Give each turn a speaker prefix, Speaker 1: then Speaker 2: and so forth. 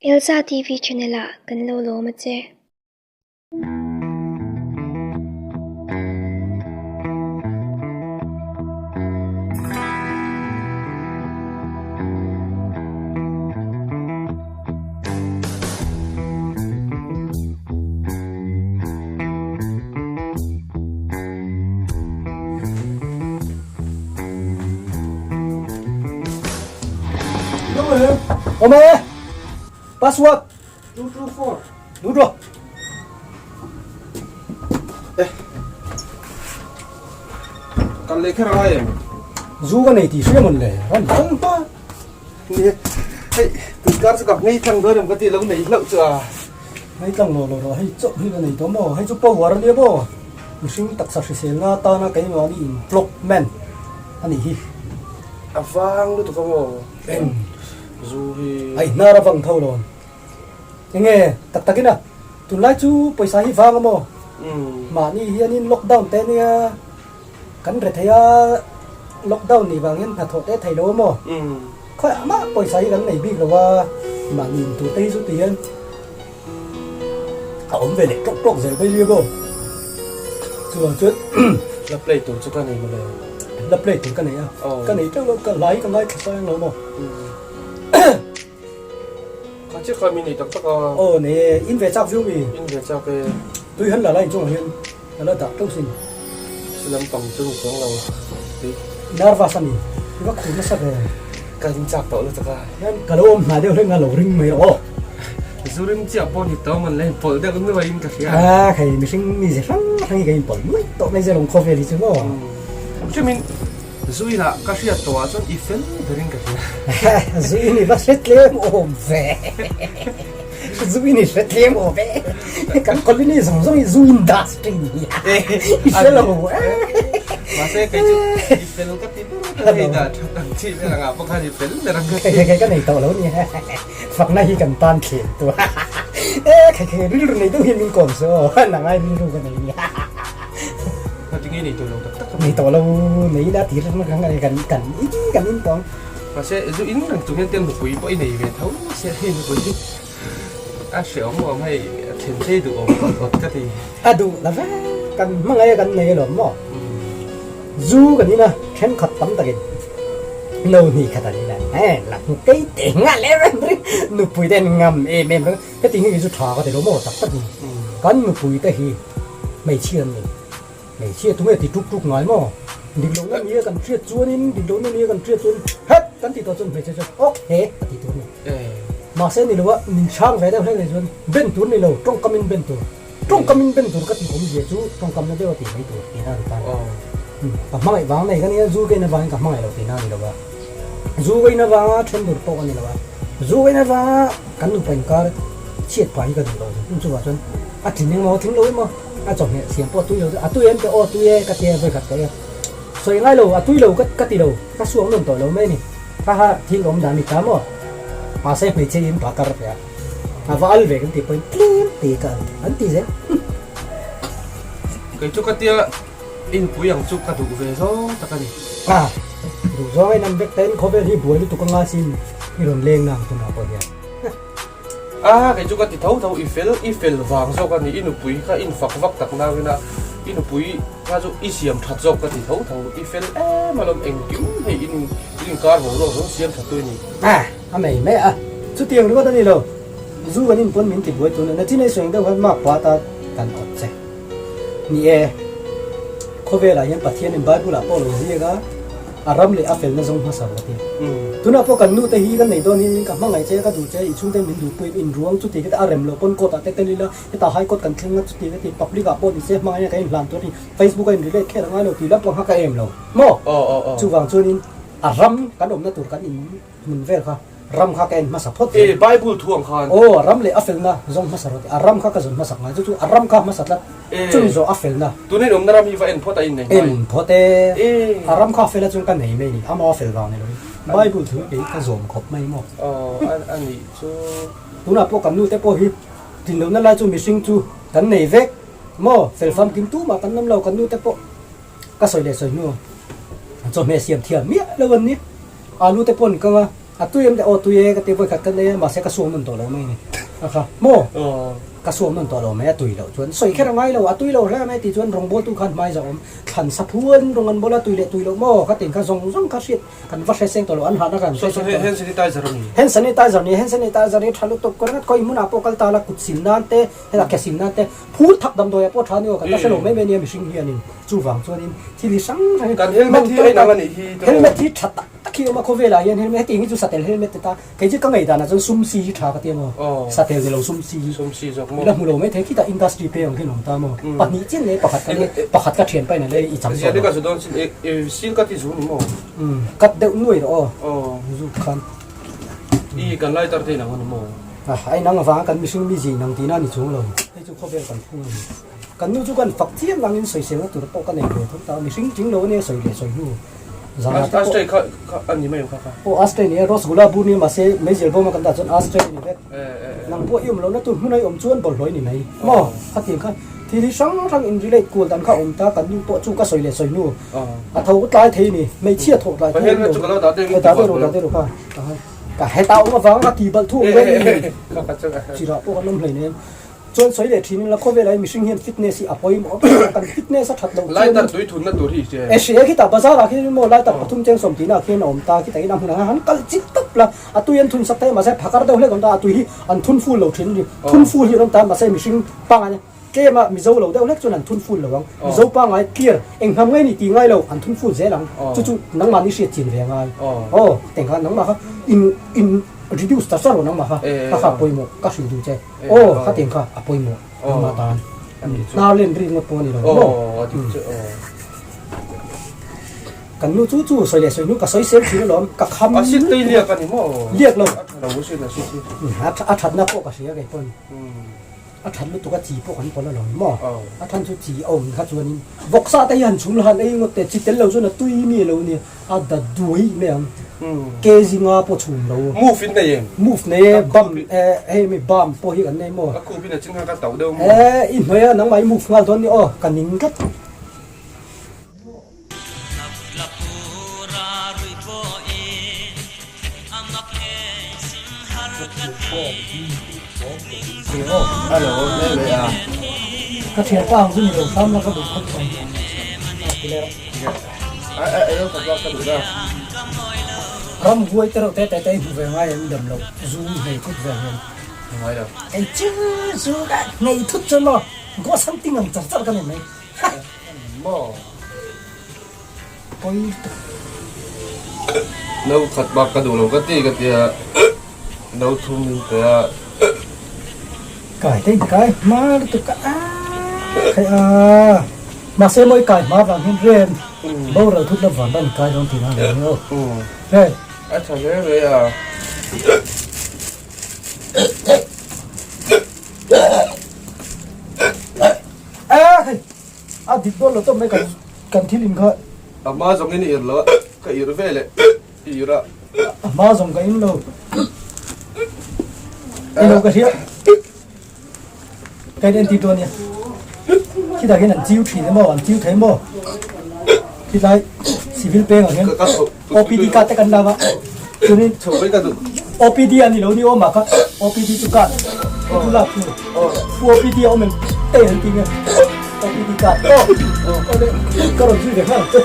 Speaker 1: Elza TV channel ah kan lo lawm a che.
Speaker 2: Awm e! Password! 224. Lut rawh.
Speaker 3: Eh. Kan leh kher angai em?
Speaker 2: Zu ka nei tih hria mawn le. Ran ran pa.
Speaker 3: Ni hei tunkar chu ka ngei tlang dawn em ka ti lo nei hlauh chu a.
Speaker 2: Ngei tlang lo lo rawh hei chauh hi ka nei tawh maw hei chu power a nia maw mihring taksa hriselna atana keimahni in clock man a nih hi.
Speaker 3: A vang lutuk a maw eng zu hi.
Speaker 2: Ai hnar a vang tho lo. Enge tak takin a tunlai chu pawisa hi vang a maw mahni hianin lockdown te nia kan re thei a lockdown nih vang hian hnathawh te thei lo a maw khawiah mah pawisa hi kan nei bik lo a mahni in tur te hi chu ti hian a awm ve leh tawk tawk zel mai nia maw chuvang chuan
Speaker 3: la play tur chu ka nei mawle
Speaker 2: la play tur ka nei a ka nei teuh lo ka hlai ka ngaithla sang lo maw
Speaker 3: Kha chiah kha mi nei tak tak a.
Speaker 2: Aw nei e, in ve chak viau mi.
Speaker 3: In ve chak e.
Speaker 2: Tui han la lai chungah hian a la dah teuh sin.
Speaker 3: Si lampang chu ni chuang lo tui.
Speaker 2: Nervous a ni, i va khur nasa ve.
Speaker 3: Ka in chak tawh lutuk a.
Speaker 2: Hian ka lo awm hnai deuh hlek nga lo ring mai rawh aw.
Speaker 3: Zu rim chiah pawh ni tawh man le inpawlh deuh nuaiin ka hria.
Speaker 2: A khei mihring mi ze hrang hrang hi ka inpawlh nuai tawh mai zel awm khawvel hi chu maw.
Speaker 3: Hrimin Zuina ka hriat tawh ah chuan i fel berin ka hria.
Speaker 2: Zuin i va hre tlem awm ve. Zuin i hre tlem awm e. Kan colony zawng zawng hi zu industry ni a. I hre lo e.
Speaker 3: Mahse kei chu i fel ka ti ber a, hei dah that ang chi vel angah pawh khan i fel ber ang ka ti.
Speaker 2: Kei ka nei tawh lo ni. Fakna hi kan tan thlem tu. E kei kei rilru nei deuh hian min kawm su aw. Nangai rilru ka nei nia.
Speaker 3: Heti nge nei tawh lo tak tak a?
Speaker 2: Nei tawh lo, nei ila ti reng reng a ni, kan kan in kan in tawng.
Speaker 3: Mahse zu in reng chung hian te nupui pawh i nei ve tho se hei nupui hi a hreawm awm hei a then thei duh awm awt awt ka ti.
Speaker 2: A duh la ve, kan hmangaih a kan nei alawm maw? Zu kan in a, thenkhat tam takin no hnih khat an in a, he la kei te nghal em em reng, nupui te an ngam em em reng, heti nge kei chu tha ka ti lo maw tak tak in, kan nupui te hi. Hmeichhia an ni. Hmeichhia tunge ti tuk tuk ngai maw? Dik lohna nia kan hriat chuanin, dik lohna nia kan hriat chuan het kan ti tawh chuan hmeichhia chuan ok he a ti tur a ni. Mahse ni loa min chhang ve deuh hlek leh chuan ben tur ni lo, tawngkamin ben tur. Tawngkamin ben tur ka tih awmzia chu tawngkamna deuh a tih mai tur tihna a ni ta. Ka hmangaih vang nei ka nia, zu ka in avangin ka hmangaih lo tihna a ni lo a. Zu ka in avanga then tur pawh ka ni lo a. Zu ka in avanga kan nupa inkar chhiat pah hi ka duh lo zung chuvah chuan a tling emaw tling lo emaw a chawhmeh siam pawh a tui lo a tui em te aw tui e ka tia vawikhat ka e sawi ngai lo a tui lo ka ka ti lo ka suak nawn tawh lo mai a ni kha kha thil awm dan a ni ta maw mahse hmeichhe in pa kar ve a a va al ve kan tih pawhin tlem te ka al an ti zel.
Speaker 3: Kei chu ka tia inpui ang chu ka duh ve zawng tak a ni.
Speaker 2: A duh zawng a inang vek ta in khawvel hi buai lutuk anga sin i rawn leng na ang tunah pawh hian.
Speaker 3: A, kei chu ka ti tho tho, i fel, i fel vang zawk a ni, i nupui kha in fak vak tak nangin a, i nupui kha chu i siam that zawk ka ti tho tho, i fel em alawm engkim hei in inkar boruak zawng siam that tu i ni.
Speaker 2: A, a mei mai a, chutiang ringawt a ni lo, zu kan inpawn min ti buai tun a, nachin ei sawi deuh khan mark pa ta kan awt che. Ni e, khawvelah hian Pathianin Bible ah pawh lo ziak a, A ram leh a felna zawng hmasa rawh ti. Tunah pawh kan nute hi ka nei dawn hian ka hmangaih che, ka duh che, i chhungte min duhpui in ruang chuti ka ti, a rem loh pawn court ah te tel ila, hetah high court kan thleng a chuti ka ti, public ah pawh ni se hmangaihna kan inhlan tur a ni, Facebook a in relate kher a ngai lo tih lam pawh kha ka em lo maw? Chuvang chuanin a ram kan awmna tur kan in hmun vel kha ram kha ka en hmasa phawt
Speaker 3: zel. Bible thu ang khan.
Speaker 2: Aw, a ram leh a felna zawng hmasa rawh tih. A ram kha ka zawn hmasak ngai chu chu a ram kha hmasa tlat. Chumi zawh a felna.
Speaker 3: Tuna in awmna ram hi va en phawt a in nei ngai.
Speaker 2: En phawt e. A ram kha a fel a chuan ka nei mai ni. Ama a fel vang ni lovin. Bible thu kei ka zawm khawp mai maw.
Speaker 3: Aw, a nih chu.
Speaker 2: Tunah pawh kan nute pawh hi tinlohna lai chu mihring chu kan nei vek maw. Fel famkim tumah kan awm lo kan nute pawh. Ka sawi leh sawi hnu chawhmeh siam thiam miah lo an ni. Alu te pawh an kang a. A tui em teh aw tui e ka ti vawikhat ka nei a mahse ka suam nawn tawh lo mai a ni. A kha maw? Ka suam nawn tawh lo mai a tui loh chuan sawi kher a ngai lo a tui lo hle mai tih chuan rawngbawltu khan hmai zah awm thlan sa phuan rawng an bawl a tui leh tui loh maw ka tin kha zawng zawng kha hriat kan va hre seng tawh lo an hahna kan hre seng tawh lo.
Speaker 3: Hand sanitizer a ni.
Speaker 2: Hand sanitizer ni hand sanitizer hi tha lutuk ka ringat khawi hmunah pawh kal ta la kut sil nan te hetah ke sil nan te phul thak damdawi ah pawh tha ni aw kan la hre lo mai mai nia mihring hianin chuvang chuanin thil hi hrang hrang hi
Speaker 3: Kan helmet hi a inang a nih hi tiraw.
Speaker 2: Helmet hi tha tak tak hi a awm a khawvelah hian helmet hetiang hi chu satel helmet ti ta Kei chu ka ngaihdan ah chuan sum si hi tha ka ti a maw? Satel ni lo sum si hi.
Speaker 3: Sum si zawk maw?
Speaker 2: Ila hmu lo mai thei khitah industry peng ang khian awm ta maw? Pahnih chiah leh pakhat ka leh pakhat ka thian pahin a leh i chang tawh lo.
Speaker 3: Ziah ka zu dawn sin e sil ka ti zu ni maw?
Speaker 2: Cut deuh nuai rawh aw zu khan.
Speaker 3: I kan lighter te inang a ni maw?
Speaker 2: A inang avanga kan mihring mi zin ang tihna a ni chung lo. Hei chu khawvel kan phung a ni. Kan nu chu kan fak chiam angin sawiselna tur pawh ka nei ve tho ta. Mihring tling lo a nia sawi leh sawi hnu. Zana te pawh.
Speaker 3: Ashtray kha kha a ni mai ang kha kha.
Speaker 2: Aw ashtray ni e, rasgulla bur ni mahse meizial bawm a kan dah chuan ashtray a ni vek. Nang pawh i awm lohna tur hmun a i awm chuan bawlhhlawh i ni mai. Maw? Khatiang kha thil hi hrang hrang in relate kual dan kha a awm ta, kan nu pawh chu ka sawi leh sawi hnu a tho tlai thei a ni, hmeichhia thawh tlai thei a ni lo. Dah deuh rawh, dah deuh rawh kha. Ka heta awm avang a tih balh thu awm dawn a ni. Chirah pawh kan awm hleinem. Chuan sawi leh thin ila khawvelah hi mihring hian fitness hi a pawimawh a kan fitness a that loh chuan
Speaker 3: Lighter tui thunna tur hi che.
Speaker 2: E hria khitah bazar ah khian maw lighter pathum cheng sawm tihna ah khian a awm ta khitah hian a hmunah hian han kal chilh tawp la a tui an thun sak thei a mahse phakar deuh hlek a awm ta a tui hi an thun full lo thin a ni thun full hi an awm ta mahse mihring pangngai tlem a mizo lo deuh hlek chuan an thun full lo ang mizo pangngai clear eng hnam ngai ni tih ngai lo an thun full zel ang chu chu nangmah ni hriat chin ve a ngai aw tengkha nangmah kha in in reduce ta char rawh nangmah kha ka kha pawimawh ka hrilh duh che. Aw khatiang kha a pawimawh nangmah tan hnar len rik ngawt pawh a ni lo maw? Kan nu chu chu sawi leh sawi nu ka sawi sel thin alawm ka kham
Speaker 3: A sit tei liak a ni maw?
Speaker 2: Liak lo.
Speaker 3: A tha lo sin a sit hi.
Speaker 2: A thatna pawh ka hria kei pawn. A that lutuk a chi pawh kan pawlh alawm maw? A than chu chi a awm kha chuanin vawksa te hi han chhum la han ei ngawt teh chi tel lo chuan a tui mi lo nia. A da duai mai ang. Ke zinga pawh chhum lo.
Speaker 3: Move in nei em?
Speaker 2: Move nei e, bam e, hei mi bam pawh hi kan nei maw?
Speaker 3: Ka khup in a ching kha ka tauh deuh maw?
Speaker 2: E, i hnuai a nangmah i move nghal dawn ni aw, ka ning tlat. Ka thianpa ang chu ni lo hram la ka duh khawp mai. Ram huai te reuh te te te hmu ve ngai em dam lo zu hnei thut ve hian kei chu zu ka hnei thut chuan maw go something ang char char ka nei mai pawi lutuk.
Speaker 3: No khat bak ka duh lo ka ti ka tia no thum min pe a.
Speaker 2: Kai te in kai hma lutuk a khai a mahse mawi kai hma vang hian rem boral thut la van ran kai dawn tih na a ni aw hei.
Speaker 3: A tha hle mai a.
Speaker 2: A hei a dik dawn lo tawp mai kan kan thil in kha.
Speaker 3: A hma zawng in i ir lo a ka ir ve leh i ir a.
Speaker 2: A hma zawng ka in lo. Elo ka hria. Ka in entir dawn nia. Khitah khian an chiu thin emaw an chiu thei maw? Khitlai civil peng ah khian OPD card te kan lak a. Chuanin OPD a ni lo ni awm ah kha OPD chu card chu lak chu pu OPD a awm em te an ti nge OPD card aw ka rawn zui ve nghal che.